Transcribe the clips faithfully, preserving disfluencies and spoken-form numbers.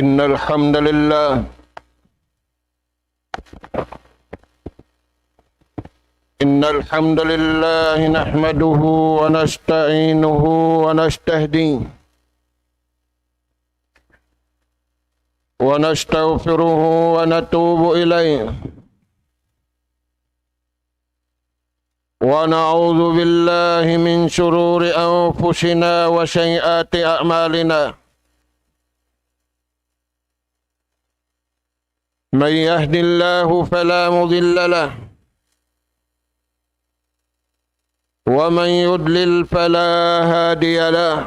إن الحمد لله إن الحمد لله نحمده ونستعينه ونستهديه ونستغفره ونتوب إليه، ونعوذ بالله من شرور أنفسنا وسيئات أعمالنا. من يهد الله فلا مضل له، ومن يضلل فلا هادي له.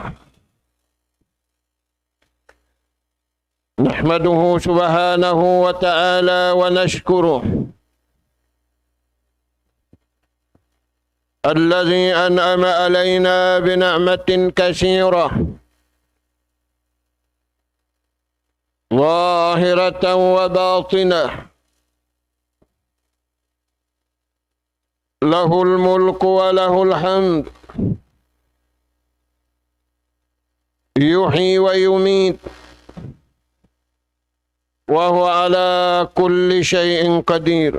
نحمده سبحانه وتعالى ونشكره، الذي أنعم علينا بنعمة كثيرة، ظاهرة وباطنة، له الملك وله الحمد، يحيي ويميت، وهو على كل شيء قدير.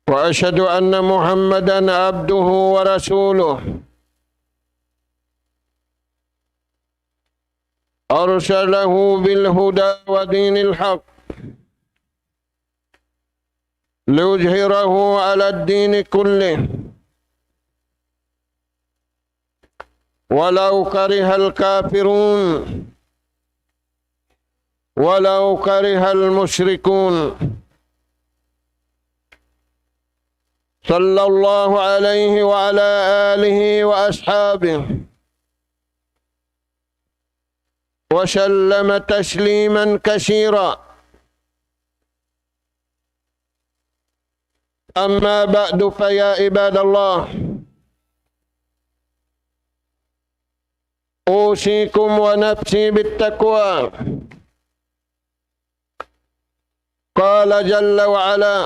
وأشهد أن محمدا عبده ورسوله، أرسله بالهدى ودين الحق ليظهره على الدين كله ولو كره الكافرون، ولو كره المشركون. صلى الله عليه وعلى آله وأصحابه وسلم تسليما كثيرا. أما بعد، فيا عباد الله، أوصيكم ونفسي بالتقوى. قال جل وعلا: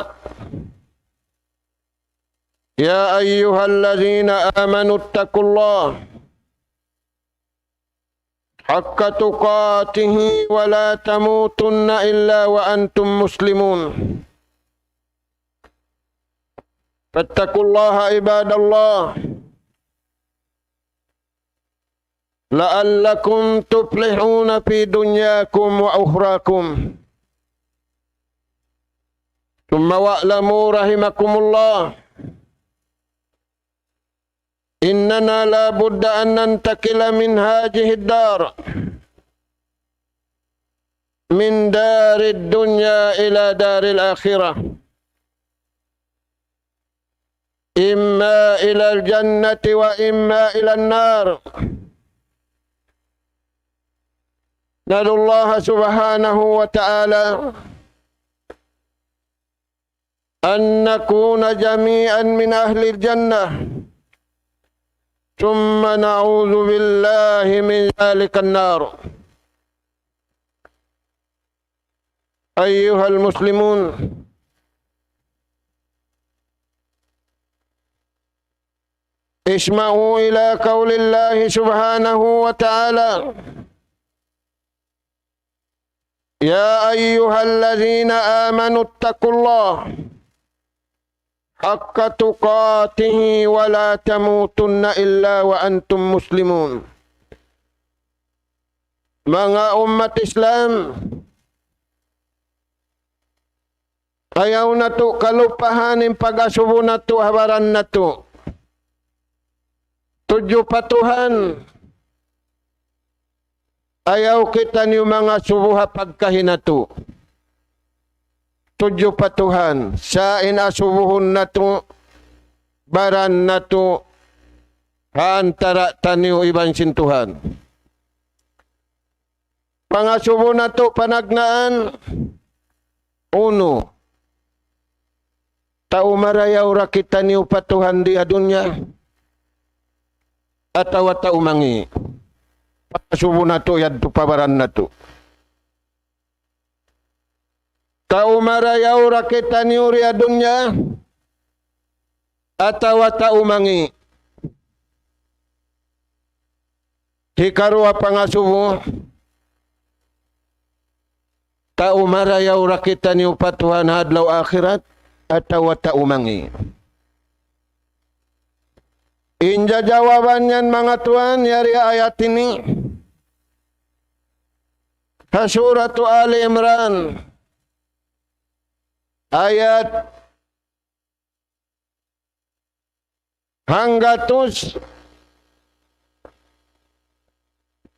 يا أيها الذين آمنوا اتقوا الله حق تقاته ولا تموتن إلا وأنتم مسلمون. فاتقوا الله عباد الله لعلكم تفلحون في دنياكم وأخراكم. ثم واعلموا رحمكم الله، إننا لا بد أن ننتقل من هذه الدار، من دار الدنيا إلى دار الآخرة، إما إلى الجنة وإما إلى النار. نسأل الله سبحانه وتعالى أن نكون جميعا من أهل الجنة، ثم نعوذ بالله من ذلك النار. أيها المسلمون، اسمعوا إلى قول الله سبحانه وتعالى: يا أيها الذين آمنوا اتقوا الله حق تقاته ولا تموتن إلا وأنتم مسلمون. Manga ummat Islam, ayaw natu' kalupahan in pag-asubu natu' ha baran natu'. Tudju pa Tuhan. Ayaw kitaniyu mangasubu ha pagkahi natu'. Tudju pa Tuhan. Sa' in asubuhun natu', baran natu', ha antara' taniyu iban sin Tuhan. Pangasubu natu' panagnaan, unu, tau marayaw ra kitaniyu pa Tuhan di ha dunya, atawa tau mangi'. Pangasubu natu' yadtu pa baran natu'. Tau marayaw ra kitaniyu di ha dunya, atawa tau mangi'. Hikaruwa pangasubu, tau marayaw ra kitaniyu pa Tuhan ha adlaw akhirat, atawa tau mangi'? In jawaban niyan, manga tuwan, yari ayat ini. Ha Suratu Ali Imran, ayat hanggatus,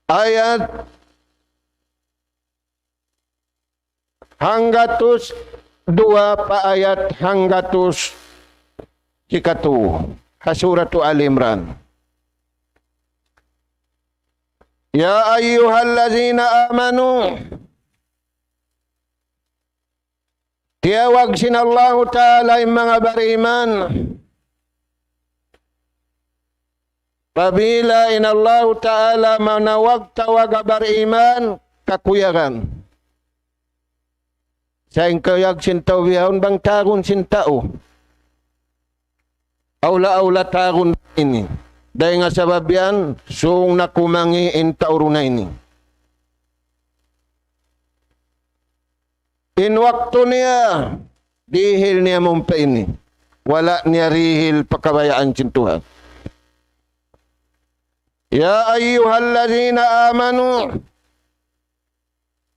ayat hanggatus duwa pa ayat hanggatus hikatu ha Suratu Ali Imran. يا أيها الذين آمنوا, tiyawag sin Allahu Ta'ala in manga bariman. Apabila in Allahu Ta'ala manawag-tawag ha bariman, kakuyagan. Sa' in kuyag sin tau bihaun bang tawagun sin tau. Awla-awla tawagun ini. Dayn ha sabab yan, sung na kumangi' in tau runa ini. In waktu niya, dihil niya mumpa ini. Wala' niya dihil pa kabayaan sin Tuhan. يا أيها الذين آمنوا.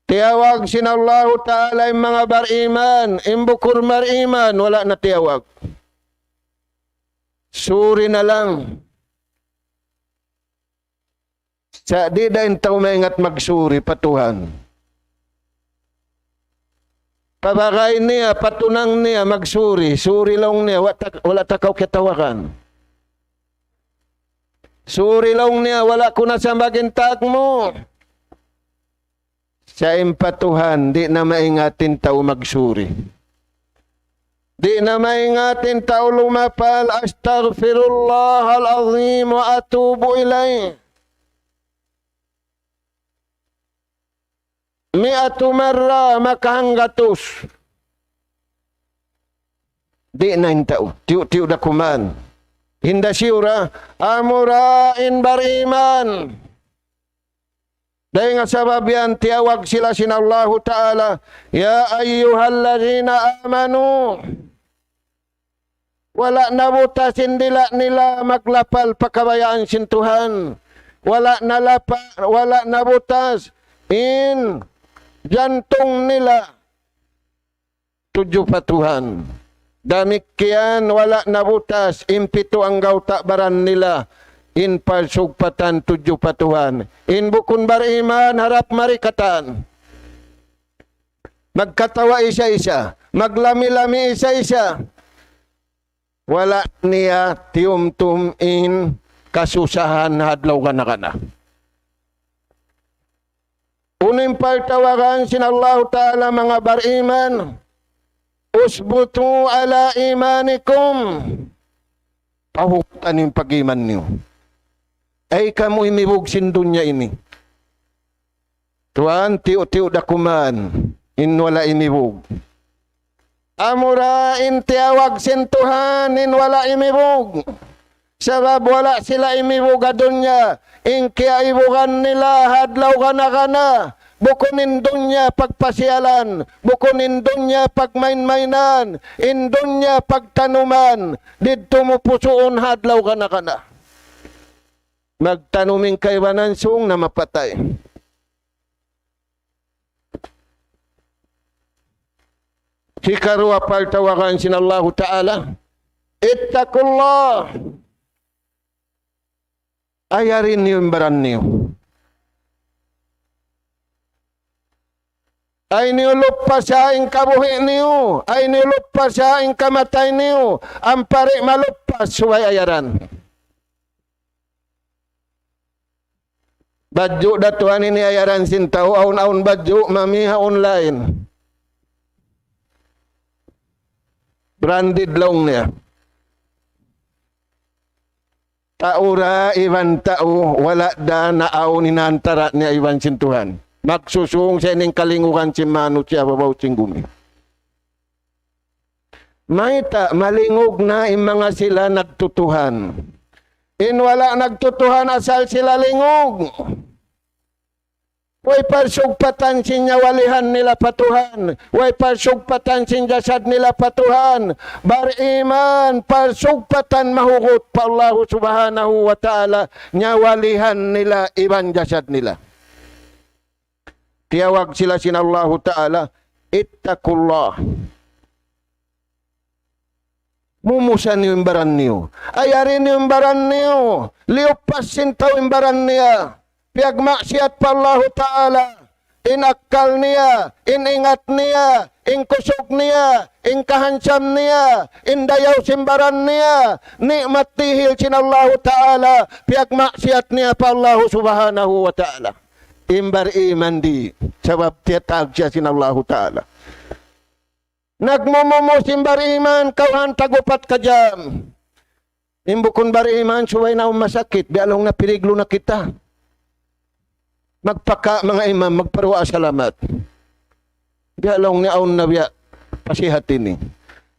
Tiyawag sin Allahu Ta'ala in manga bariman, in bukun bariman, wala' na tiyawag. Suri na lang. Sa' di' da in tau maingat magsuri pa Tuhan. Pabagay niya, patunang niya, magsuri. Suri laung niya, wa-, ta-, wala' ta kaw kiyatawagan. Suri laung niya, wala' ku na sambag in tag mu. Sa' in pa Tuhan, di' na maingat in tau magsuri. Di' na maingat in tau lumapal, أستغفر الله العظيم وأتوب إليه. مائة مرة, makahanggatus. Di' na in tau. Tiyu'-tiyu' da kuman. Hinda siyu ra, amura in bariman. Dayn ha sabab yan tiyawag sila sin Allahu Ta'ala, يا أيها الذين آمنوا. Wala' nabutas in dila' nila maglapal pa kabayaan sin Tuhan. Wala' nalapa-, wala' nabutas in jantung nila tudju pa Tuhan. Damikkiyan wala' nabutas in pitu anggawta' baran nila in pagsugpatan tudju pa Tuhan. In bukun bariman harap mari katan. Magkatawa isa-isa, maglami-lami isa-isa. Wala' niya tiyumtum in kasusahan ha adlaw gana-gana. Unu in pagtawagan sin Allahu Ta'ala manga bariman, اثبتوا على إيمانكم. Pahugutan in pag-iman niyu. Ay kamu imibug sin dunya ini. Tuwan, tiyu'-tiyu' da kuman in wala' imibug. Amura in tiyawag sin Tuhan in wala' imibug. Sabab wala' sila imibug ha dunya. In kiyaibugan nila ha adlaw gana-gana, bukun in dunya pagpasiyalan, bukun in dunya pagmain-mainan, in dunya pagtanuman, didtu mu pusuun ha adlaw gana-gana. Magtanum in kaibanan sung na mapatay. Hikaruwa pagtawagan sin Allahu Ta'ala, اتقوا الله. Ayari niyu in baran niyu. Ayaw niyu lupasa in kabuhi' niyu. Ayaw niyu lupasa in kamatay niyu. Ampa di' maluppas subay ayaran. Badju' da tuwan ini ayaran sin tau, awn-awn badju', mamiha online. Branded laung niya. Tau ra iban tau, wala' da naawn in antara' niya iban sin Tuhan. Magsusung sa in kalingugan sin manusiya' babaw sin gumi. Mayta', malingug na in manga sila nagtutuhan. In wala' nagtutuhan asal sila lingug. Way parsugpatan sin nyawalihan nila pa Tuhan. Way parsugpatan sin jasad nila pa Tuhan. Bariman, parsugpatan mahugut pa Allahu Subhanahu wa Ta'ala, nyawalihan nila iban jasad nila. Tiyawag sila sin Allahu Ta'ala, "Ittaqullah." Mumusa niyu in baran niyu. Ayari niyu in baran niyu. Liyupas sin tau in baran niya. Piyagmaksiyat pa Allahu Ta'ala. In akkal niya, in ingat niya, in kusug niya, in kahansam niya, in dayaw sin baran niya, ni'mat dihil sin Allahu Ta'ala, piyagmaksiyat niya pa Allahu Subhanahu wa Ta'ala. In bariman di', sabab tiyatag siya sin Allahu Ta'ala. Nagmumumus in bariman, kawhaan tag-upat ka jam. In bukun bariman, subay na awn masakit, biya' laung na piriglu na kita. Magpaka manga imam, magparuwa salamat. Biya' laung niya awn na biya' pasihat ini.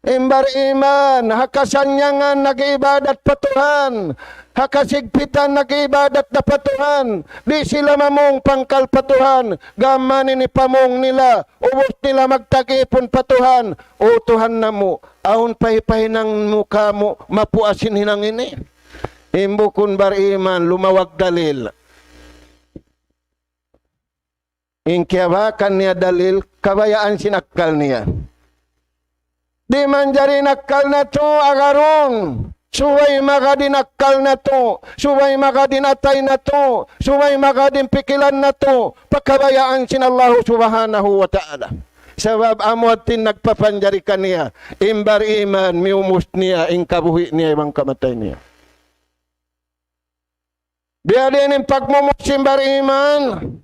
In bariman, ha kasannyangan nag-iibadat pa Tuhan, ha kasigpitan nag-iibadat da pa Tuhan, di' sila mamung pangkal pa Tuhan, gam mayan in pamung nila, ubus nila magtag-ipun pa Tuhan, "O Tuhan namu', awn pa hipahinang mu kāmu' mapuas sin hinang ini?" In bukun bariman, lumawag dalil. In kiyabakan niya dalil, kabayaan sin akkal niya. Di' manjari in akkal natu' agarun. Subay magad in akkal natu', subay magad in atay natu', subay magad in pikilan natu', pa kabayaan sin Allahu Subhanahu wa Ta'ala. Sabab amu yadtu in nagpapanjari kaniya, in bariman, miyumus niya in kabuhi' niya iban kamatay niya. Biya' diin in pagmumus sin bariman,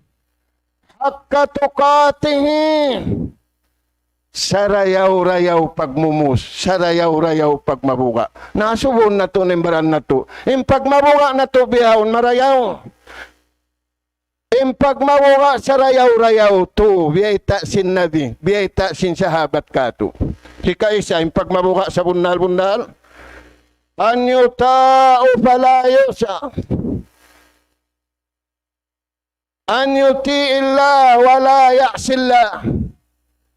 haqqa tuqatihi. Sarayaw-rayaw pagmumus, sarayaw-rayaw pagmabuga'. Na, asubuhun natu' in baran natu'. In pagmabuga' natu' bihaun marayaw. In pagmabuga' sarayaw-rayaw tuud, biyayta' sin Nabi, biyayta' sin sahabat katu'. Hikaisa, in pagmabuga' sabunnal-bunnal. أن يطاع فلا يعصى. أن يطيع الله ولا يعصي الله.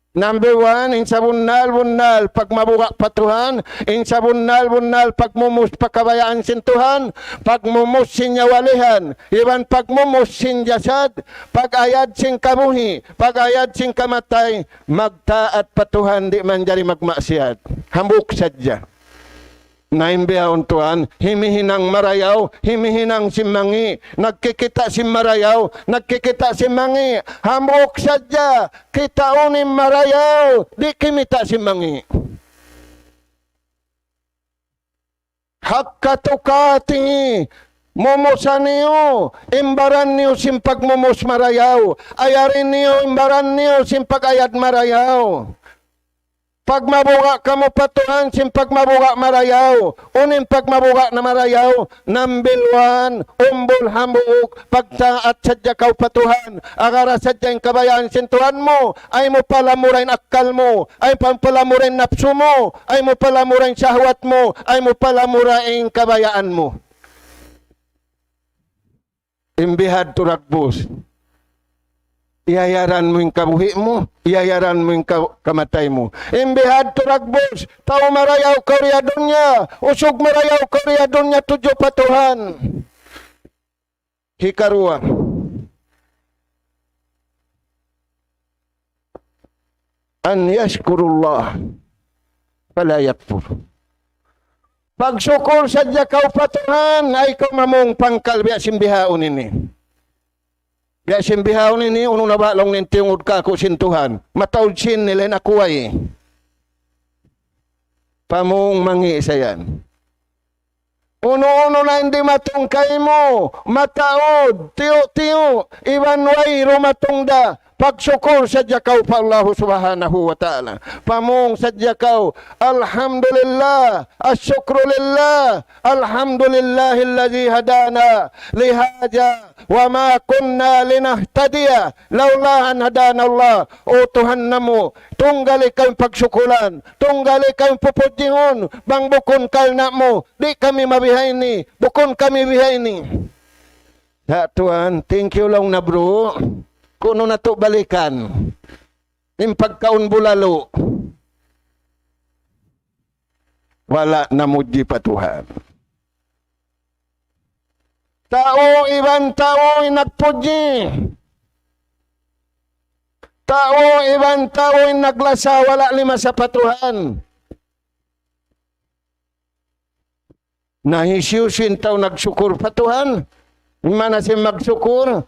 Number one, in sabunnal-bunnal pagmabuga' pa Tuhan, in sabunnal-bunnal pagmumus pa kabayaan sin Tuhan, pagmumus sin nyawalihan, iban pagmumus sin jasad, pag-ayad sin kabuhi', pag-ayad sin kamatay, magtaat pa Tuhan, di' manjari magmaksiyat. Hambuuk sadja. Na in bihaun tuwan, himihinang marayaw, himihinang sin mangi', nagkikita' sin marayaw, nagkikita' sin mangi', hambuuk sadja, kitaun in marayaw, di' kimita' sin mangi'. حق تقاته, mumusa niyu in baran niyu sin pagmumus marayaw, ayari niyu in baran niyu sin pag-ayad marayaw. Pagmabuga' kamu pa Tuhan sin pagmabuga' marayaw. Unu in pagmabuga' na marayaw? Number one, umbul hambuuk, pagtaat sadja kaw pa Tuhan. Agara sadja in kabayaan sin Tuhan mu, ayaw mu palamura in akkal mu, ayaw mu palamura in napsu mu, ayaw mu palamura in sahwat mu, ayaw mu palamura in kabayaan mu. In bihadtu dagbus, iyayaran mu in kabuhi' mu, iyayaran mu in ka-, kamatay mu. In bihadtu dagbus, tau marayaw kaw di ha dunya, usug marayaw kaw di ha dunya tudju pa Tuhan. Hikaruwa. أن يشكر الله فلا يكفر. Pagsukul sadja kaw pa Tuhan, ayaw kaw mamung pangkal biya' sin bihaun ini. Biya' sin bihaun ini, unu na ba laung niya in tiyungud kāku' sin Tuhan? Mataud sin nila in aku way. Pamung mangi' sa yan. Unu-unu na in dimatung kaymu, mataud, tiyu'-tiyu', iban way dumatung da, Pagsukul sadja kaw pa Allahu Subhanahu wa Ta'ala. Pamung sadja kaw, "Alhamdulillah, الشكر لله، الحمد لله الذي هدانا لهذا وما كنا لنهتدي لولا أن هدانا الله." O Tuhan namu', tunggali kaw in pagsukulan, tunggali kaw in pupudjihun, bang bukun karna' mu, di' kami mabihaini, bukun kami bihaini. Sa' Tuhan, thank you laung na bro. Kunu' natu' balikan in pagkaun bulalu. Wala' namudji pa Tuhan. Tau iban tau in nagpudji. Tau iban tau in naglasa, wala' limasa pa Tuhan. Na hisiyu sin tau nagsukur pa Tuhan? Mana sin magsukul?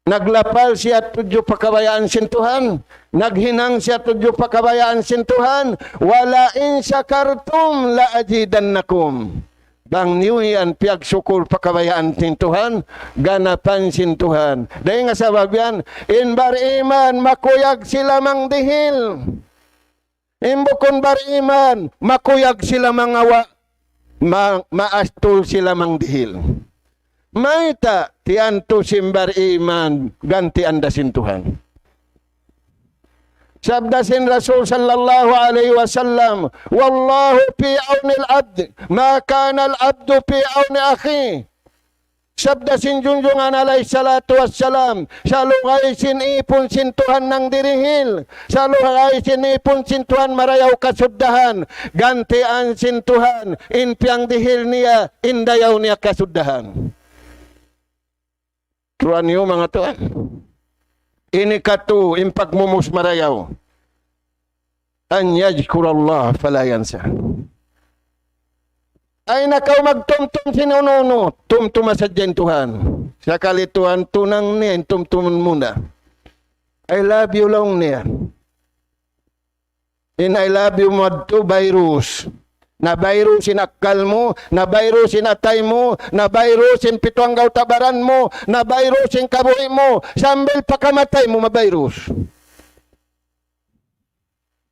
Naglapal siya tudju pa kabayaan sin Tuhan. Naghinang siya tudju pa kabayaan sin Tuhan. وَلَئِن شَكَرْتُمْ لَأَزِيدَنَّكُمْ. Bang niyu yan piyagsukul pa kabayaan sin Tuhan, ganapan sin Tuhan. Dayn ha sabab yan, in bariman, makuyag sila mangdihil. In bukun bariman, makuyag sila mangawa', ma-, maastul sila mangdihil. Mayta', tiyantu sin bariman, gantian da sin Tuhan. Sabda sin Rasul sallallahu alayhi wasallam, وَاللَّهُ فِي عَوْنِ الْعَبْدِ مَا كَانَ الْعَبْدُ فِي عَوْنِ أَخِيهِ. Sabda sin Junjungan alayhi salatu wassalam, salugay sin ipun sin Tuhan nangdirihil, salugay sin ipun sin Tuhan marayaw kasuddahan, gantian sin Tuhan in piyangdihil niya, in dayaw niya kasuddahan. Tuwan niyu manga tuwan. Ini katu' in pagmumus marayaw. أَنْ يَذْكُرَ اللَّهَ فَلَا يَنْسَى. Ay na kaw magtumtum sin unu-unu, tumtuma sadja in Tuhan. Sakali Tuhan tunang niya, in tumtumun mu na. "I love you," laung niya. In "I love you" madtu virus. Na virus in akkal mu, na virus in atay mu, na virus in pitu anggawta' baran mu, na virus in kabuhi' mu, sambil pa kamatay mu ma-virus.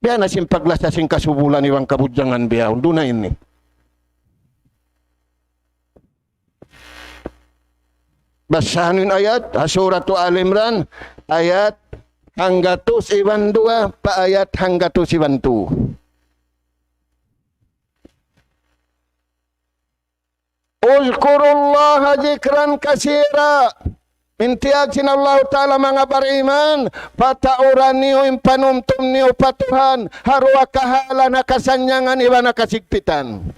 Biya' na sin paglasa sin kasubulan iban kabudjangan bihaun, duun na ini. Basahan in ayat, ha Suratu Ali Imran, ayat hanggatus iban duwa, pa ayat hanggatus iban tu. اذكروا الله ذكرا كثيرا. In tiyawag sin Allahu Ta'ala manga bariman, patauran niyu in panumtum niyu pa Tuhan, ha duwa kahalan, ha kasannyangan iban ha kasigpitan.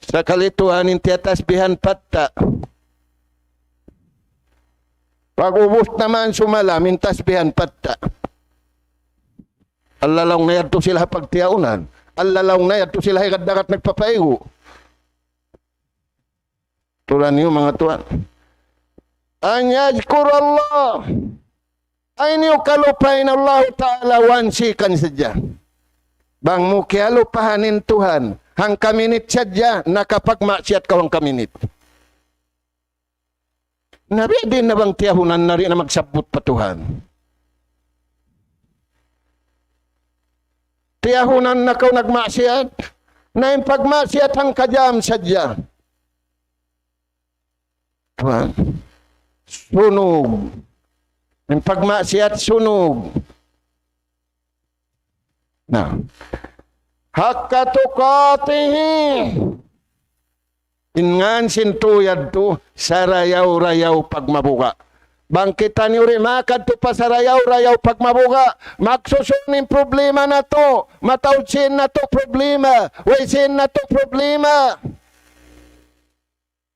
Sakali Tuhan in tiyatasbihan patta'. Pag-ubus naman sumalam in tasbihan patta'. Allalaw na yadtu sila ha pagtiyaunan. Allalaw na yadtu sila ha higad dagat nagpapaigu'. Turan niyu manga tuwan. أن يذكر الله. Ayaw niyu kalupahi in Allahu Ta'ala one second sadja. Bang mu kiyalupahan in Tuhan, hangka minit sadja, nakapagmaksiyat kaw hangka minit. Na biya' diin na bang tiyahunan na di' na magsabbut pa Tuhan. Tiyahunan na kaw nagmaksiyat, na in pagmaksiyat hangka jam sadja. Tuwan. Sunug. In pagmaksiyat sunug. Na. حق تقاته. In ngan sin tau yadtu, sarayaw-rayaw pagmabuga'. Bang kitaniyu di' makadtu pa sarayaw-rayaw pagmabuga', magsusun in problema natu', mataud sin natu' problema, way sin natu' problema.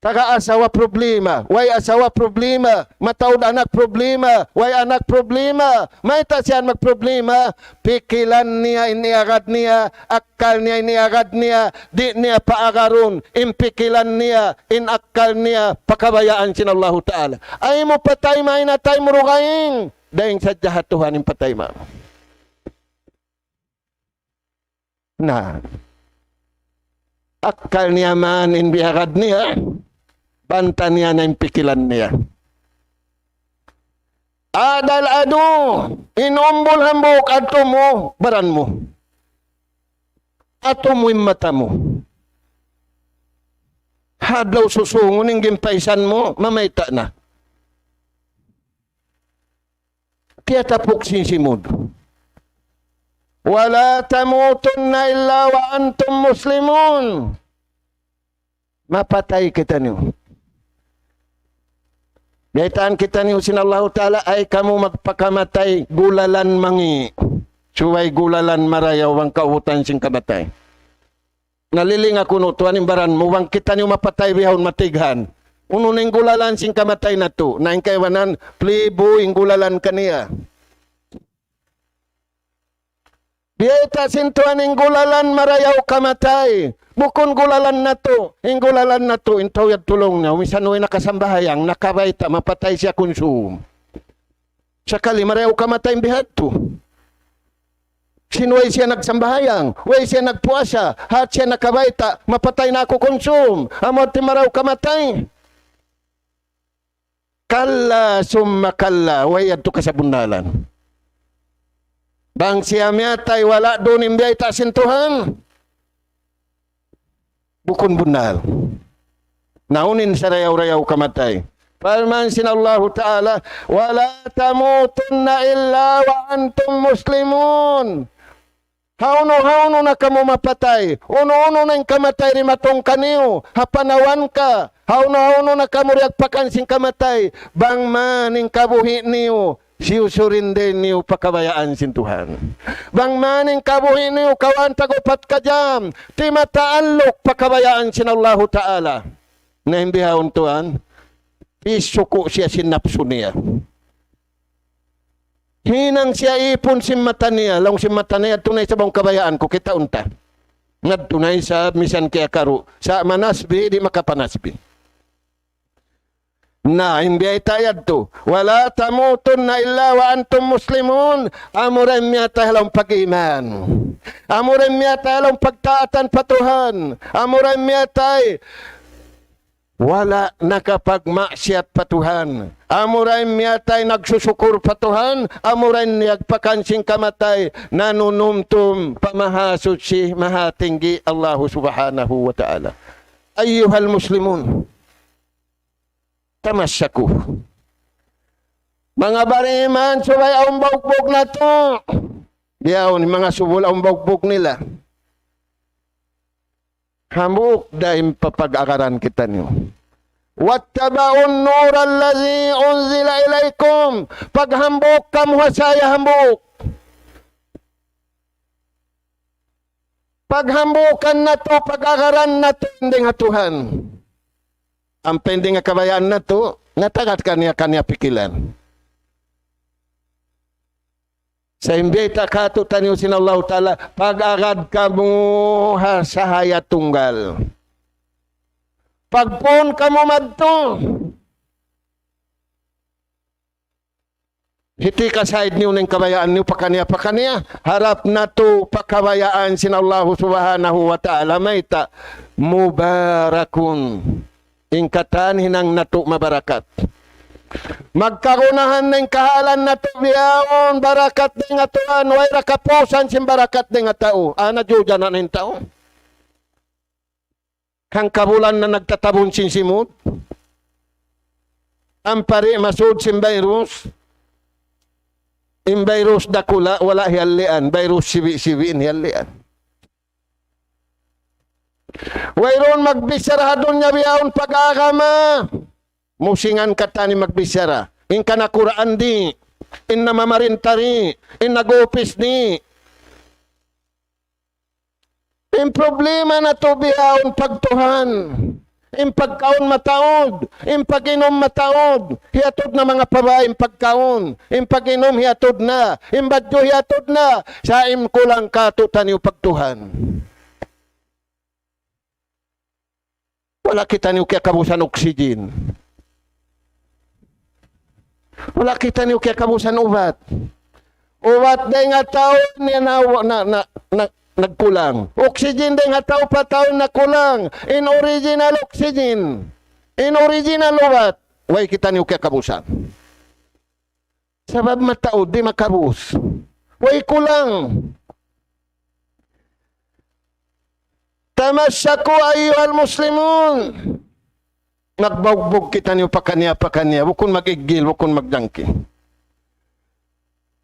Taga asawa problema, way asawa problema, mataud anak problema, way anak problema. Mayta' siya magproblema? Pikilan niya in iyagad niya, akkal niya in iyagad niya, di' niya paagarun in pikilan niya, in akkal niya, pa kabayaan sin Allahu Ta'ala. Ayaw mu pataymaun in atay mu dugaing, dayn sadja ha Tuhan in pataymaun. Na, akkal niya man in biyagad niya, Pantaniya na in pikilan niya. Adal adu, in umbul hambuuk adtu mu, baran mu. Adtu mu in mata mu. Hadlaw susungun in gimpaisan mu, mamayta' na. Tiyatapuk sin simud. ولا تموتن إلا وأنتم مسلمون. Mapatay kitaniyu. Biyaytaan kitaniyu sin Allahu Ta'ala, ayaw kamu magpakamatay gulalan mangi'. Subay gulalan marayaw bang kaubutan sin kamatay. Nalilinga kunu' tuwan in baran mu, bang kitaniyu mapatay bihaun matighan. Unu na in gulalan sin kamatay natu', na in kaibanan, plibu in gulalan kaniya. Biyayta' sin Tuhan in gulalan marayaw kamatay. Bukun gulalan natu', in gulalan natu', in tau yadtu laung niya, minsan way nakasambahayang, nakabayta', mapatay siya kunsum. Sakali marayaw kamatay in bihadtu. Sin way siya nagsambahayang, way siya nagpuasa, hat siya nakabayta', mapatay na aku kunsum. Amu ti marayaw kamatay. كلا ثم كلا, way yadtu kasabunnalan. Bang siya miyatay, wala' duun in biyayta' sin Tuhan. Bukun bunnal. Na unu in sarayaw-rayaw kamatay. Parman sin Allahu Ta'ala, ولا تموتن إلا وأنتم مسلمون. Hawnu-hawnu na kamu mapatay, unu-unu na in kamatay dimatung kaniyu, ha panawan ka, hawnu-hawnu na kamu diyagpakan sin kamatay, bang man in kabuhi' niyu, siyusurin da niyu pa kabayaan sin Tuhan. Bang man in kabuhi' niyu, kawhaan tag-upat ka jam, timataalluk pa kabayaan sin Allahu Ta'ala. Na in bihaun tuwan, pisuku' siya sin napsu niya. Hinang siya ipun sin mata niya, laung sin mata niya, tunay sa bang kabayaan ku, kitaun ta. Ngadtu na isab, misan kiyakaru', sa' manasbi, di' makapanasbi. Na, in biyayta' yadtu, ولا تموتن إلا وأنتم مسلمون. Amura in miyatay ha lawm pag-iman. Amura in miyatay ha lawm pagtaatan pa Tuhan. Amura in miyatay wala' nakapagmaksiyat pa Tuhan. Amura in miyatay nagsusukur pa Tuhan, amura in diyagpakan sin kamatay, nanunumtum pa Mahasuchi, Mahatinggi, Allahu Subhanahu wa Ta'ala. أيها المسلمون، تمسكوا. Manga bariman, subay awn baugbug natu'. Bihaun, manga subul awn baugbug nila. Hambuuk da in papag-agaran kitaniyu. واتبعوا النور الذي أنزل إليكم. Paghambuuk kamu ha saya hambuuk. Paghambuukan natu', pag-agaran natu', dayng ha Tuhan. Ampa in dayng ha kabayaan natu', natagad kaniya-kaniya pikilan. Sa' in biyayta' kātu'niyu sin Allahu Ta'ala, pag-agad kamu ha sahaya tunggal. Pagpun kamu madtu. Hiti ka side niyu na in kabayaan niyu pakaniya-pakaniya, harap natu' pa kabayaan sin Allahu Subhanahu wa Ta'ala mayta', mubarakun. In katan hinang natu' mabarakat. Magkagunahan na in kahalan natu' bihaun, barakat dayng ha Tuhan, way ra kapusan sin barakat dayng ha tau. Ana juja na in tau. Hangkabulan na nagtatabun sin simud. Ampa di' masud sin virus. In virus dakula', wala' hiyallian. Virus sibi'-sibi' in hiyallian. Wayruun magbichara ha dunya bihaun pag-agama. Musingan katan in magbichara. In kana Qur'an di'. In namamarinta di'. In nag-upis di'. In problema natu' bihaun pagtuhan. In pagkaun mataud, in pag-inum mataud, hiyatud na manga pa bāy in pagkaun, in pag-inum hiyatud na, in badju' hiyatud na, sa' in kulang kātu'niyu pagtuhan. Wala' kitaniyu kiyakabusan oxygen. Wala' kitaniyu kiyakabusan ubat. Ubat dayng ha tau niya na, na, na, na, nagkulang. Oxygen dayng ha tau pa tau nakulang. In original oxygen. In original ubat, way kitaniyu kiyakabusan. Sabab mataud, di' makabus. Way kulang. تمسكوا أيها المسلمون. Magbugbug kitaniyu pakaniya-pakaniya, bukun mag-iggil, bukun magjangki.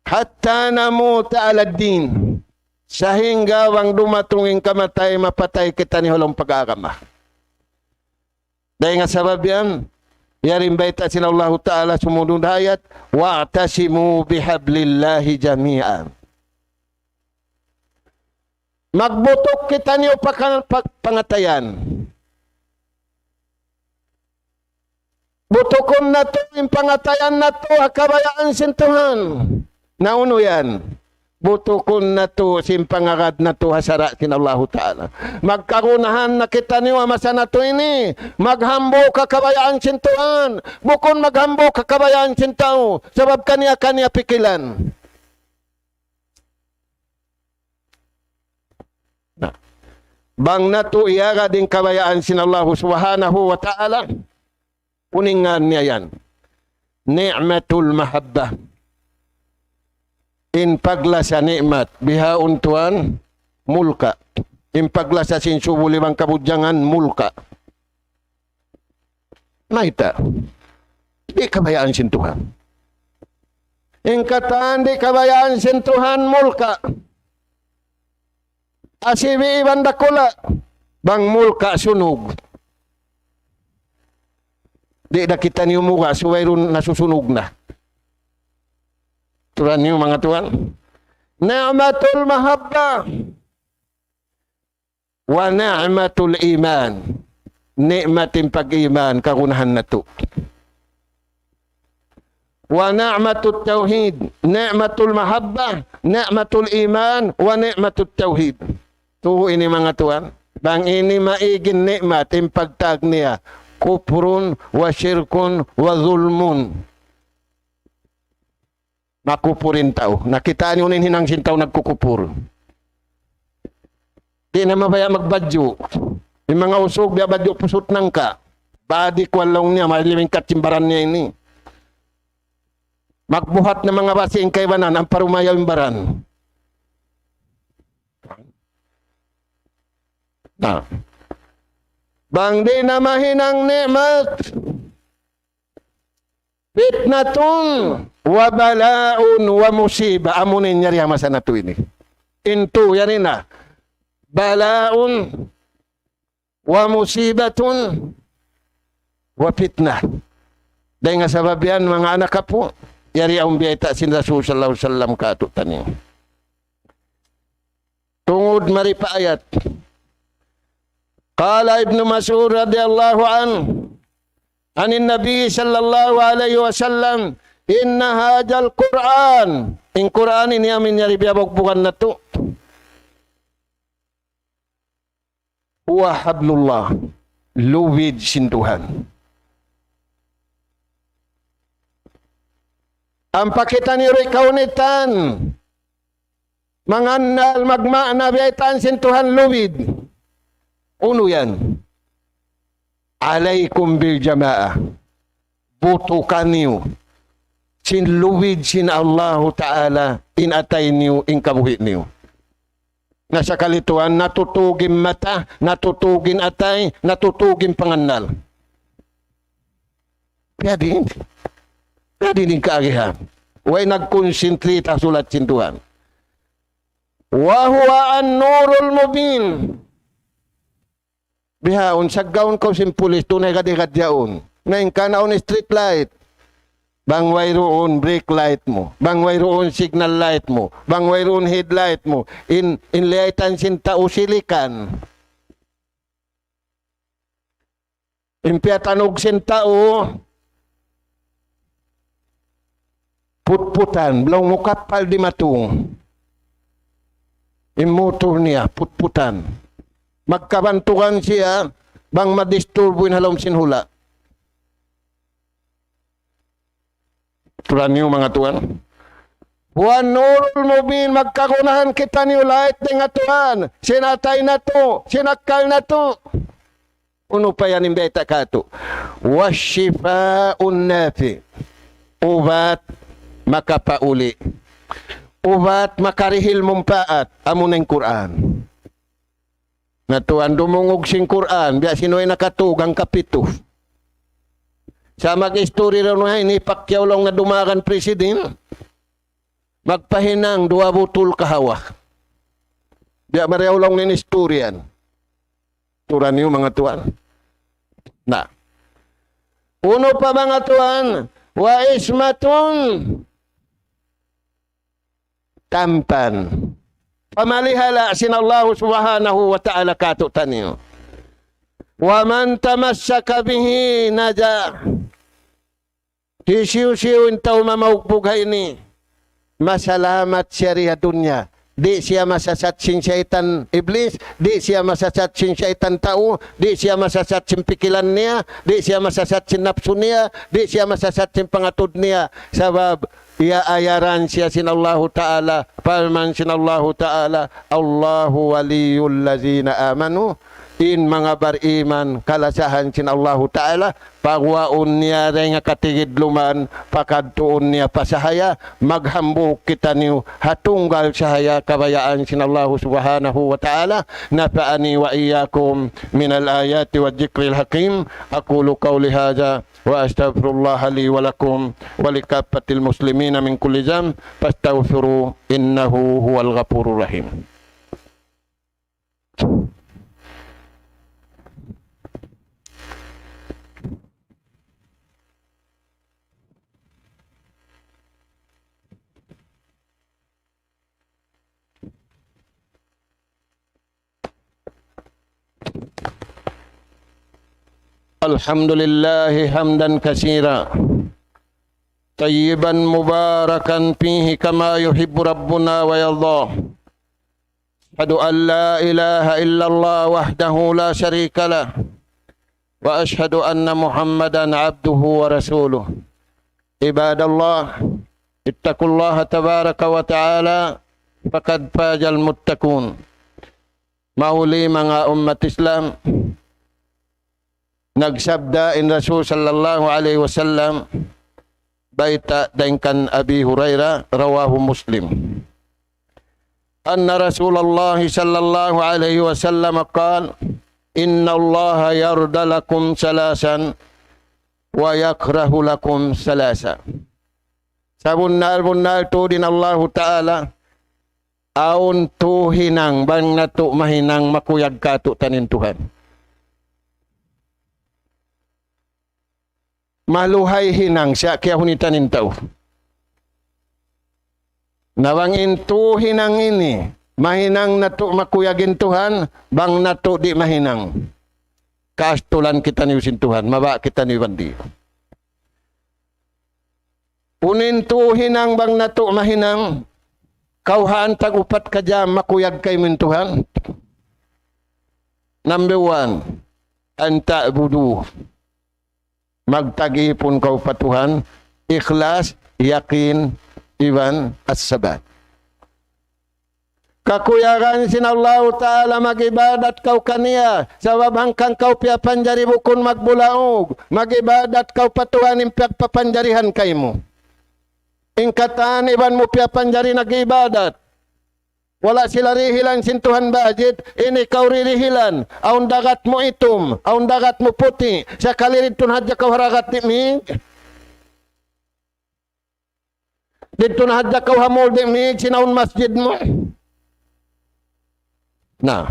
حتى نموت على الدين. Sahingga bang dumatung in kamatay, mapatay kitaniyu ha lawm pag-agama. Dayn ha sabab yan, yari in bayta' sin Allahu Ta'ala sumūd na ayat, واعتصموا بحبل الله جميعا. Magbutuk kitaniyu pa, pa, pangatayan. Butukun natu' in pangatayan natu' ha kabayaan sin Tuhan. Na unu yan? Butukun natu' sin pangagad natu' ha sara' sin Allahu Ta'ala. Magkagunahan na kitaniyu ha masa natu' ini. Maghambuuk ha kabayaan sin Tuhan. Bukun maghambuuk ha kabayaan sin tau. Sabab kaniya-kaniya pikilan. Na, bang natu' iyagad in kabayaan sin Allahu Subhanahu wa Ta'ala, unu in ngan niya yan? نعمة المحبة. In paglasa ni'mat, bihaun tuwan, mulka'. In paglasa sin subul iban kabudjangan, mulka'. Mayta'? Di' kabayaan sin Tuhan. In katan di' kabayaan sin Tuhan, mulka'. Asibi' iban dakula'. Bang mulka', sunug. Di' da kitaniyu muga', subay duun nasusunug na. Turan niyu, manga tuwan. نعمة المحبة. ونعمة الإيمان. Ni'mat in pag-iman, kagunahan natu'. ونعمة التوحيد. نعمة المحبة، نعمة الإيمان، ونعمة التوحيد. Tū ini, manga tuwan. Bang ini maig in ni'mat, in pagtag niya, كفر وشرك وظلم. Makupur in tau. Nakita' niyu in hinang sin tau nagkukupur. Di' na mabaya' magbadju'. In manga usug, biya' badju' pusut nangka'. Badi kuwan laung niya, malilingkat in baran niya ini. Magbuhat na manga basi' in kaibanan, ampa rumayaw in baran. Na. Bang di' na mahinang ni'mat, فتنة وبلاء ومصيبة. Amu na in yari ha masa natu' ini. In tū, yari na. بلاء ومصيبة وفتنة. Dayn ha sabab yan, manga anak apu', yari awn biyayta' sin Rasul sallallahu alayhi wasallam kātu'niyu. Tungud mari pa ayat. قال ابن مسعود رضي الله عنه عن النبي صلى الله عليه وسلم: إن هذا القرآن, in Qur'an ini amu in yari biyabugbugan natu', هو حبل الله, lubid sin Tuhan. Ampa kitaniyu di' kaunitan mangannal, magmaana biyaytaan sin Tuhan lubid. Unu yan? عليكم بالجماعة. Butukan niyu sin lubid sin Allahu Ta'ala in atay niyu, in kabuhi' niyu. Na sakali tuwan, natutug in mata, natutug in atay, natutug in pangannal. Piyadi ini. Piyadi ini in kaagihan. Way nag-concentrate ha sulat sin Tuhan. وهو النور المبين. Bihaun, saggaun kaw sin pulis, tunay gad-gad yaun. Na in kan awn street light. Bang wayruun brake light mu. Bang wayruun signal light mu. Bang wayruun headlight mu. In, in liyaytan sin tau silikan. In piyatanug sin tau, putputan, laung mu kappal dimatung. In motor niya, putputan. Magkabantugan siya, bang madisturbu in ha lawm sin hula'. Turan niyu, manga tuwan. هو النور المبين, magkagunahan kitaniyu light dayn ha Tuhan. Sin atay natu', sin akkal natu'. Unu pa yan in bayta' katu'? والشفاء النافع. Ubat makapauli'. Ubat makarihil mumpaat. Amuna in Qur'an. Na tuwan dumungug sin Qur'an, biya' sin way nakatug hangkapitu. Sa' mag-istori ra nu ha ini, Pacquiao laung na dumagan president. Magpahinang duwa butul kahawa. Biya' mari laung in istori yan. Tura niyu manga tuwan. Na. Unu pa manga tuwan, وعصمة tampan. Pamalihala' sin Allahu Subhanahu wa Ta'ala kātu'niyu. ومن تمسك به نجا. Hisiyu-siyu in tau mamaugbug ha ini, masalamat siya di ha dunya. Di' siya masasat sin saytan iblis, di' siya masasat sin saytan tau, di' siya masasat sin pikilan niya, di' siya masasat sin napsu niya, di' siya masasat sin pangatud niya. Sabab iyaayaran siya sin Allahu Ta'ala, parman sin Allahu Ta'ala, الله ولي الذين آمنوا. In manga bariman, kalasahan sin Allahu Ta'ala, paguwaun niya dayn ha katigidluman, pakadtuun niya pa sahaya, maghambuuk kitaniyu ha tunggal sahaya kabayaan sin Allahu Subhanahu wa Ta'ala. نفعني وإياكم من الآيات والذكر الحكيم. أقول قولي هذا وأستغفر الله لي ولكم ولكافة المسلمين من كل ذنب فاستغفروه إنه هو الغفور الرحيم. الحمد لله حمدا كثيرا طيبا مباركا فيه كما يحب ربنا ويرضى. أشهد أن لا إله إلا الله وحده لا شريك له، وأشهد أن محمدا عبده ورسوله. عباد الله، اتقوا الله تبارك وتعالى، فقد فاز المتقون. Mahuli manga ummat Islam, nagsabda in Rasul sallallahu alayhi wasallam, bayta' dayn kan Abi Hurairah, rawahu Muslim. أن رسول الله صلى الله عليه وسلم قال: إن الله يرضى لكم ثلاثا ويكره لكم ثلاثا. Sabunnal-bunnal tuud in Allahu Ta'ala, awn tū hinang bang natu' mahinang makuyag kātu'niyu in Tuhan. Maluhay hinang siya kiyahunitan in tau. Na bang in tū hinang ini, mahinang natu' makuyag in Tuhan, bang natu' di' mahinang, kaastulan kitaniyu sin Tuhan, mabaya' kitaniyu bandi'. Unu in tū hinang bang natu' mahinang, kawhaan tag-upat ka jam makuyag kaymu in Tuhan. Number one, أن تعبدوه. Magtag-ipun kaw pa Tuhan, ikhlas, yakin, iban as-sabat. Kakuyagan sin Allahu Ta'ala mag-ibadat kaw kaniya, sabab hangkan kaw piyapanjari bukun magbulaug, mag-ibadat kaw pa Tuhan in piyagpapanjarihan kaymu. In katan iban mu piyapanjari nag-ibadat. Wala' sila rihilan sin Tuhan budget, ini kaw ririhilan. Awn dagat mu itum, awn dagat mu puti'. Sakali didtu na hadja kaw ha dagat di' mig. Didtu na hadja kaw ha mall di' mig, sin awn masjid mu. Na.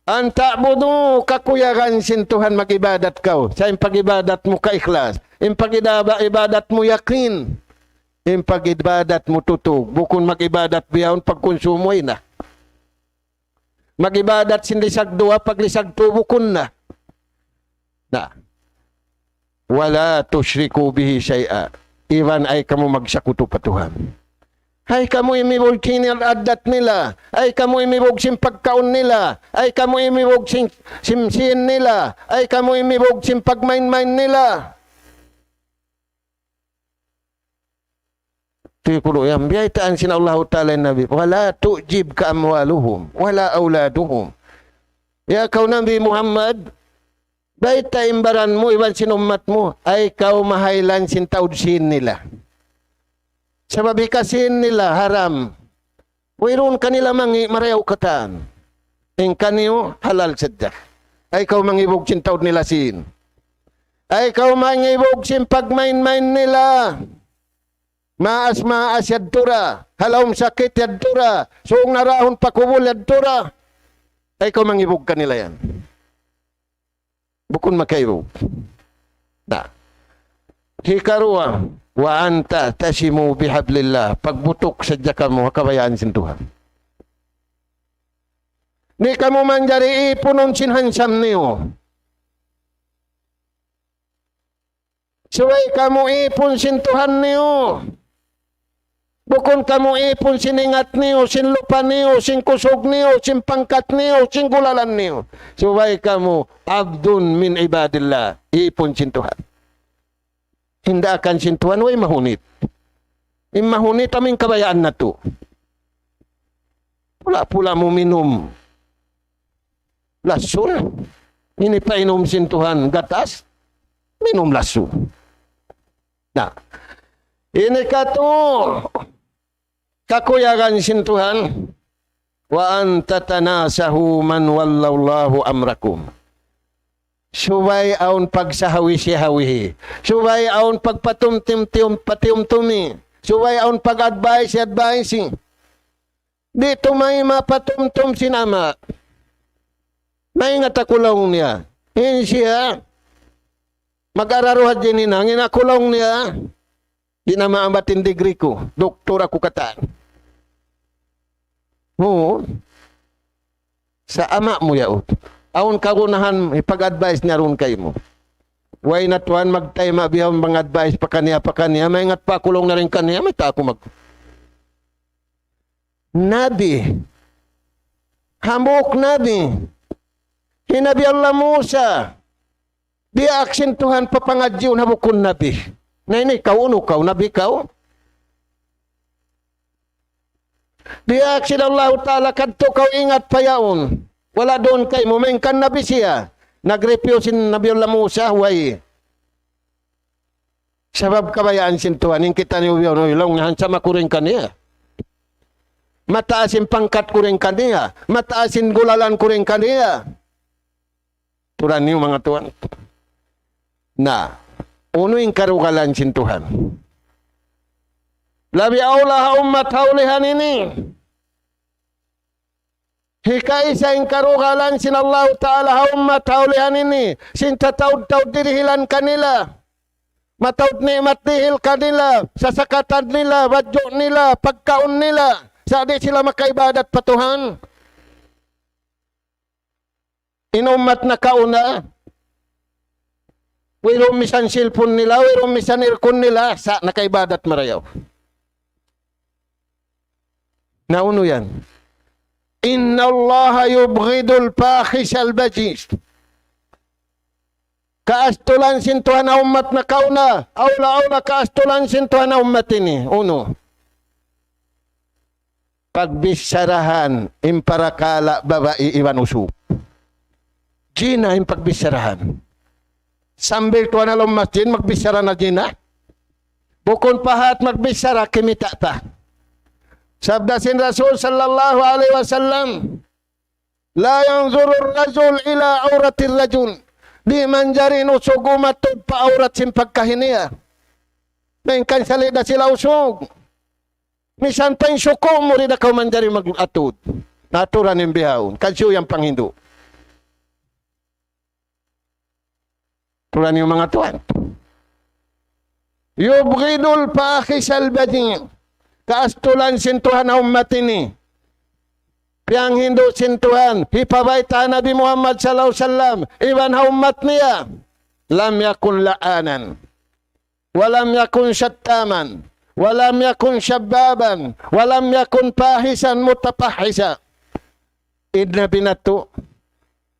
أن تعبدوه, kakuyagan sin Tuhan mag-ibadat kaw. Sa' in pag-ibadat mu kaikhlas. In pag-idaba-, ibadat mu yakin. In pag-ibadat mu tutug, bukun mag-ibadat bihaun pagkunsumu na. Mag-ibadat sin lisag duwa, paglisag tū bukun na. Na. ولا تشركوا به شيئا. Iban ayaw kamu magsakutu pa Tuhan. Ayaw kamu imibug sin addat nila. Ayaw kamu imibug sin pagkaun nila. Ayaw kamu imibug sin, sin sīn nila. Ayaw kamu imibug sin pagmain-main nila. Tuwi kunu' yan, biyaytaan sin Allahu Ta'ala in Nabi, ولا تعجبك أموالهم ولا أولادهم. Ya kaw Nabi Muhammad, Bayta' in baran mu iban sin ummat mu, ayaw kaw mahaylan sin taud sīn nila. Sabab hikasīn nila haram. Wayruun kanila mangi' marayaw katan. In kaniyu halal sadja. Ayaw kaw mangibug sin taud nila sīn. Ayaw kaw mangibug sin pagmain-main nila. Maas-maas yadtu ra, ha lawm sakit yadtu ra, sūng narahun pa kubul yadtu ra. Ayaw kaw mangibug kanila yan. Bukun makaibug. Na. Hikaruwa, وأن تعتصموا بحبل الله. Pagbutuk sadja kamu ha kabayaan sin Tuhan. Di' kamu manjari ipunun sin hansam niyu. Subay kamu ipun sin Tuhan niyu. Bukun kamu ipun sin ingat niyu, sin lupa niyu, sin kusug niyu, sin pangkat niyu, sin gulalan niyu. Subay kamu عبد من عباد الله. Ipun sin Tuhan. Hindakan sin Tuhan, way mahunit. In mahunit amu in kabayaan natu'. Pula-pula mu minum. Lasun. Ini painum sin Tuhan gatas. Minum lasun. Na. Ini katu'. Kakuyagan sin Tuhan. وأن تتناصحوا من ولى الله أمركم. Subay awn pagsahawi-sihawihi. Subay awn pagpatumtum-tum-, patumtumi. Subay awn pag-advice-advice. Di' tumayma' patumtum sin ama'. Maingat aku laung niya. In siya, mag-araruhad din hinang, in aku laung niya. Di' na maambat in degree ku. Doktor aku katan. Uu. Sa' ama' mu yaun. Awn kagunahan, ipag-advice niya duun kaymu. Way na tuwan magtayma' bihaun mag-advice pa kaniya, pa kaniya. Maingat pa aku laung niya dayn kaniya, mayta' aku mag-, Nabi. Hambuuk nabi. Hi Nabi Allah Musa. Diyaak sin Tuhan papangadjiun ha bukun nabi. Na ini kaw, unu kaw, nabi kaw? Diyaak sin Allahu Ta'ala kadtu kaw ingat pa yaun. Wala' duun kaymu, malayngkan nabi siya. Nag-review sin Nabi Allah Musa, way. Sabab kabayaan sin Tuhan, in kitaniyu bihaun, uy, laung niya, hansam aku dayn kaniya. Mataas in pangkat ku dayn kaniya. Mataas in gulalan ku dayn kaniya. Turan niyu manga tuwan. Na, unu in karugalan sin Tuhan. Labi awla ha ummat ha ulihan ini. Hikaisa in karugalan sin Allahu Ta'ala ha ummat ha ulihan ini. Sin tataud-taud dirihilan kanila. Mataud ni'mat dihil kanila. Sasakatan nila, badju' nila, pagkaun nila. Sa' di' sila makaibadat pa Tuhan. In ummat nakauna, wayruun misan cellphone nila, wayruun misan aircon nila, sa' nakaibadat marayaw. Na unu yan? إن الله يبغض الفاحش البذيء. Kaastulan sin Tuhan ha ummat nakauna, awla-awla kaastulan sin Tuhan ha ummat ini. Unu? Pagbicharahan in parakala' babai iban usug. Zina in pagbicharahan. Sambil tuwan ha lawm masjid magbichara na zina. Bukun pa hat magbichara, kimita' pa. Sabda sin Rasul sallallahu alayhi wasallam, لا ينظر الرجل إلى عورة الرجل. Di' manjari in usug umatud pa awrat sin pagkahi niya. Malayngkan sali' da sila usug. Misan pa in suku' mu di' da kaw manjari mag-atud. Na aturan in bihaun. Kansiyu yan panghindu'. Turan niyu manga tuwan. يبغض الفاحش البذيء. Kaastulan sin Tuhan ha ummat ini. Piyanghindu' sin Tuhan. Hipabayta' Nabi Muhammad sallallahu alayhi wasallam. Iban ha ummat niya. لم يكن لعانا. ولم يكن شتاما، ولم يكن سبابا، ولم يكن فاحشا متفحشا. In Nabi natu',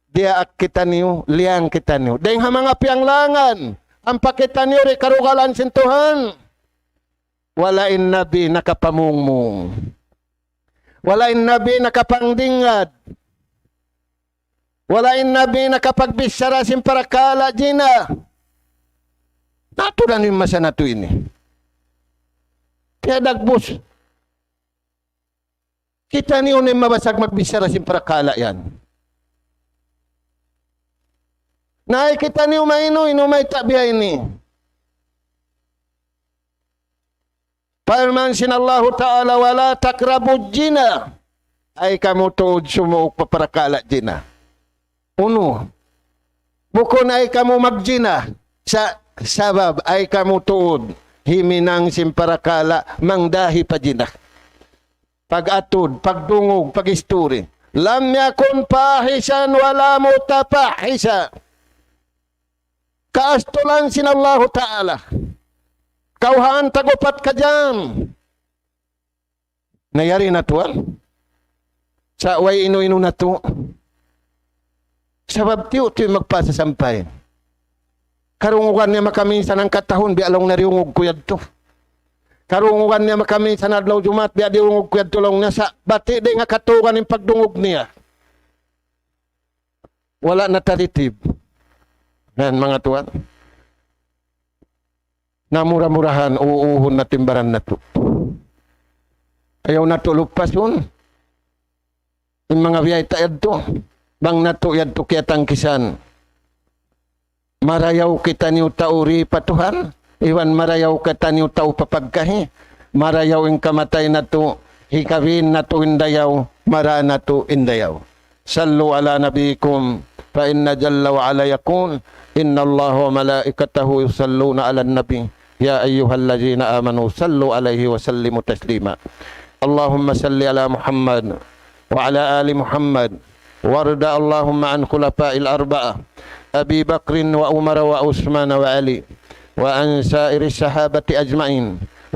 diyaak kitaniyu, liyang kitaniyu. Dayng ha manga piyanglangan, ampa kitaniyu di' karugalan sin Tuhan. Wala' in Nabi nakapamungmung. Wala' in Nabi nakapangdingad. Wala' in Nabi nakapagbichara sin parakala' jina. Natulan in masa natu' ini. Kaya dagbus. Kitaniyu na in mabasag magbichara sin parakala' yan. Na ay kitaniyu mainu, inu may tabiya ini. Parman sin Allahu Ta'ala, "ولا تقربوا الزنا." Ay kamu tuud sumuuk pa parakala' jina. Unu? Bukun ay kamu magjina. Sa-, sabab ay kamu tuud himinang sin parakala' mangdahi pa jina. Pag-atud, pagdungug, pag-isturi. لم يكن فاحشا ولا متفحشا. Kaastulan sin Allahu Ta'ala. Kawhaan tag-upat ka jam. Na yari na tuwan. Sa' way inu-inu natu'. Sabab tiyu'-tiyu' magpasasampay. Karungugan niya makaminsan hangka tahun, biya' laung niya diyungug ku yadtu. Karungugan niya makaminsan adlaw Jumaat, biya' diyungug ku yadtu laung niya sa' bati' di' ngakatugan in pagdungug niya. Wala' na taritib. Yan, manga tuwan. Na mura-murahan, uuhun na timbaran natu'. Ayaw natu' lupasun. In manga biyayta' yadtu. Bang natu' yadtu kiyatangkisan. Marayaw kitaniyu tau ri pa Tuhan. Iban marayaw kitaniyu tau pa pagkahi. Marayaw in kamatay natu'. Hikabin natu' in dayaw. Mara natu' in dayaw. صلوا على نبيكم فإن جل وعلا يقول: إن الله وملائكته يصلون على النبي يا أيها الذين آمنوا صلوا عليه وسلموا تسليما. اللهم صل على محمد وعلى آل محمد وارض اللهم عن خلفاء الأربعة أبي بكر وعمر وعثمان وعلي وعن سائر الصحابة أجمعين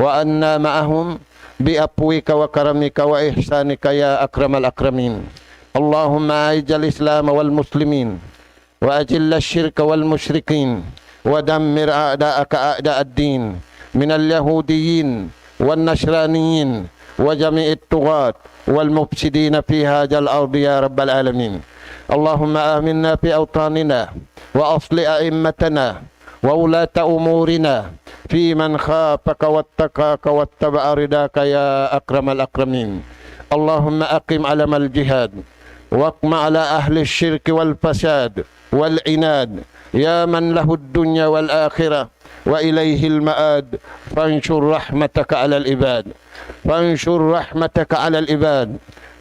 وعنا معهم بعفوك وكرمك وإحسانك يا أكرم الأكرمين. اللهم أعز الإسلام والمسلمين وأذل الشرك والمشركين ودمر أعداءك أعداء الدين من اليهوديين والنصرانيين وجميع الطغاة والمفسدين في هذا الأرض يا رب العالمين. اللهم آمنا في أوطاننا وأصلح أئمتنا وولاة أمورنا في من خافك واتقاك واتبع رضاك يا أكرم الأكرمين. اللهم أقم علم الجهاد واقم على أهل الشرك والفساد والعناد يا من له الدنيا والآخرة وإليه المآد، فانشر رحمتك على العباد، فانشر رحمتك على العباد،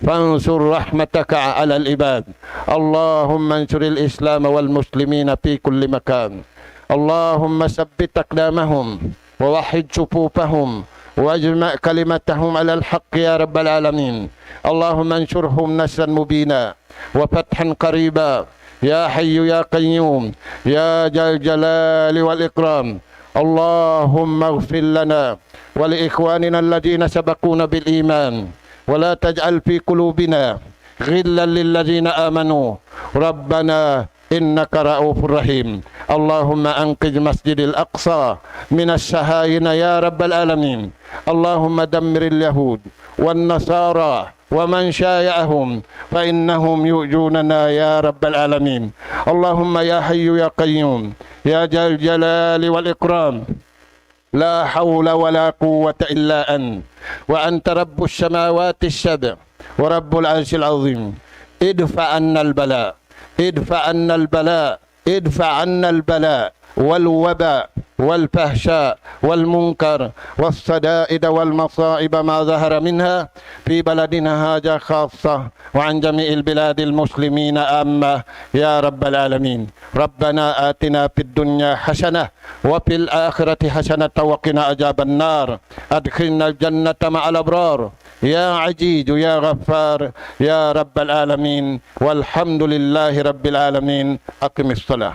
فانشر رحمتك على العباد. اللهم انصر الإسلام والمسلمين في كل مكان. اللهم ثبت أقدامهم ووحد صفوفهم واجمع كلمتهم على الحق يا رب العالمين. اللهم انصرهم نصرا مبينا وفتحا قريبا يا حي يا قيوم يا ذا الجلال والإكرام. اللهم اغفر لنا ولإخواننا الذين سبقونا بالإيمان ولا تجعل في قلوبنا غلا للذين آمنوا ربنا إنك رءوف رحيم. اللهم أنقذ مسجد الأقصى من الصهاينة يا رب العالمين. اللهم دمر اليهود والنصارى ومن شايعهم فإنهم يؤذوننا يا رب العالمين. اللهم يا حي يا قيوم يا ذا الجلال والإكرام، لا حول ولا قوة إلا أنت، وأنت رب السماوات السبع ورب العرش العظيم. ادفع عنا البلاء، ادفع عنا البلاء، ادفع عنا البلاء والوباء والفحشاء والمنكر والشدائد والمصائب ما ظهر منها في بلدنا هذا خاصة وعن جميع البلاد المسلمين عامة يا رب العالمين. ربنا آتنا في الدنيا حسنة وفي الآخرة حسنة وقنا عذاب النار. أدخلنا الجنة مع الأبرار يا عزيز يا غفار يا رب العالمين. والحمد لله رب العالمين. أقم الصلاة.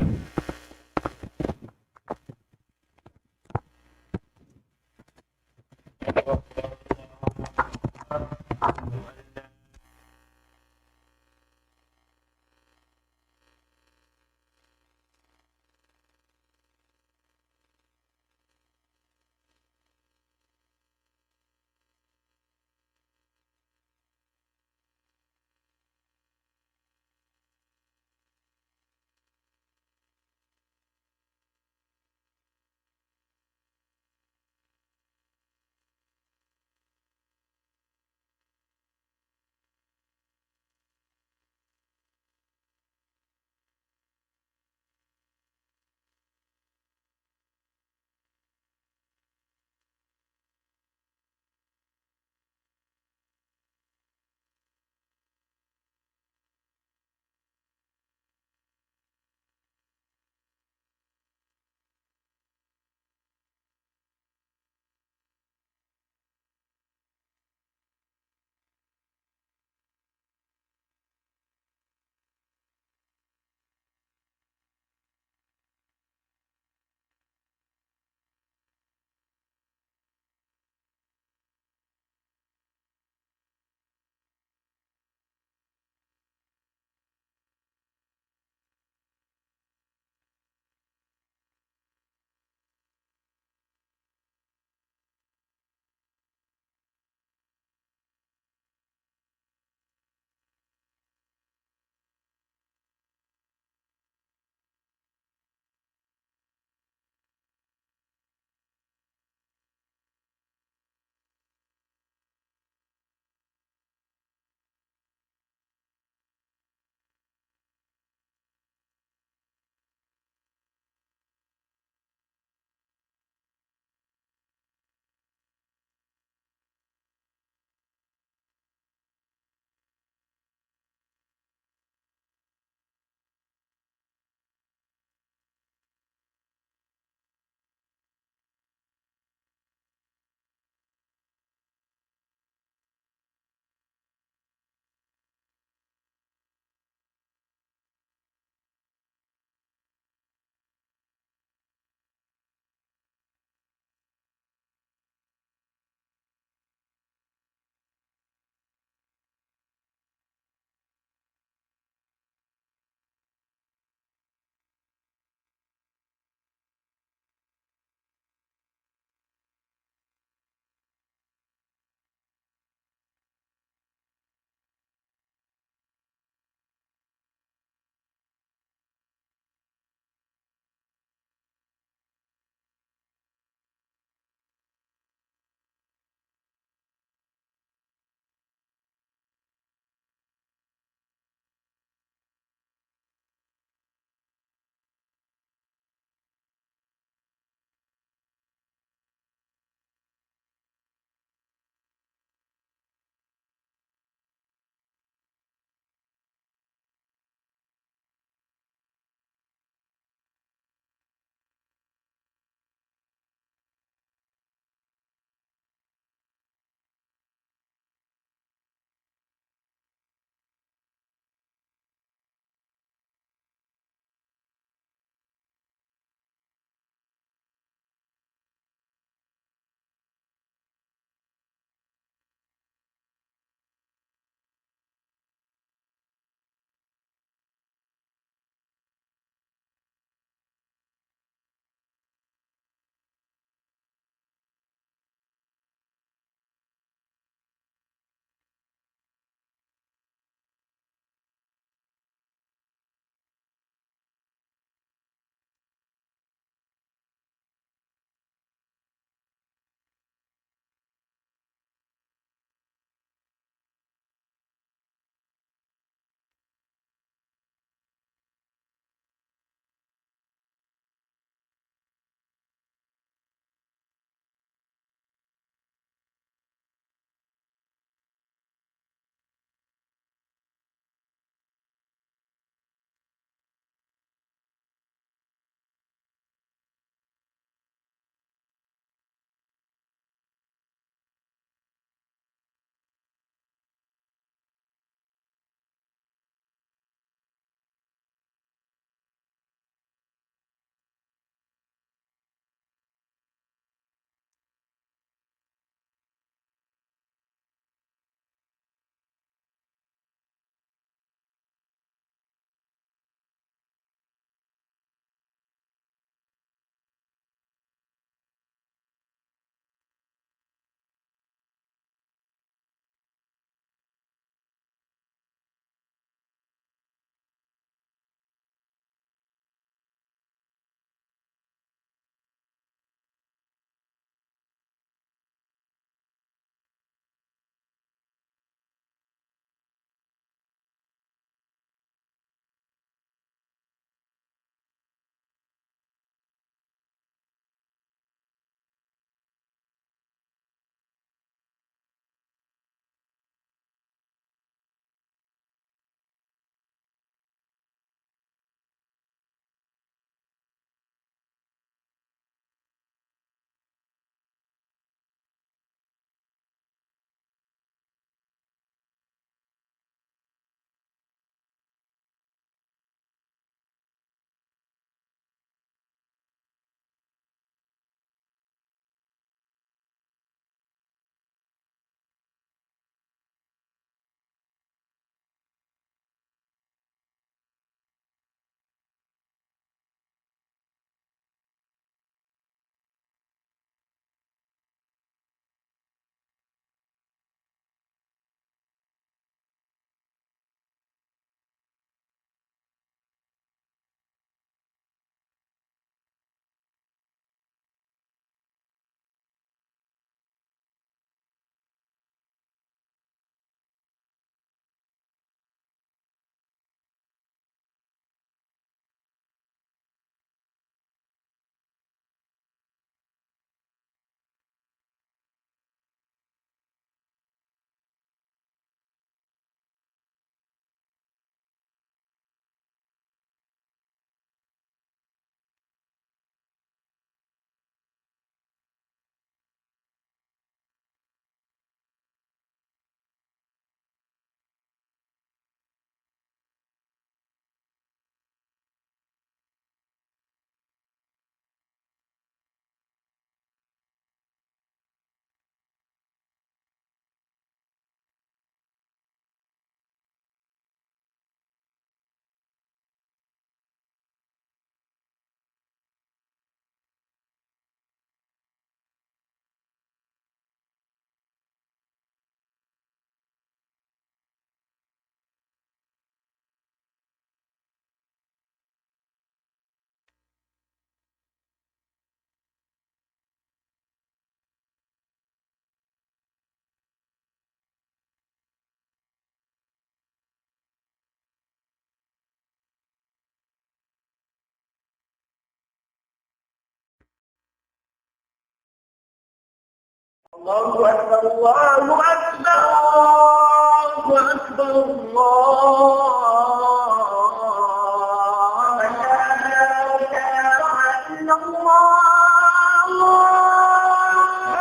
الله أكبر، الله أكبر، الله أكبر، الله أكبر. أشهد أن لا إله إلا الله.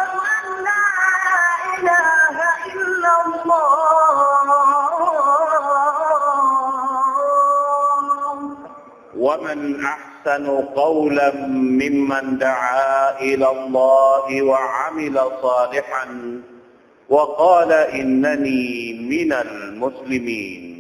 أشهد أن لا إله إلا الله. ومن أحسن قولا ممن دعا إلى الله وعمل صالحا وقال إنني من المسلمين.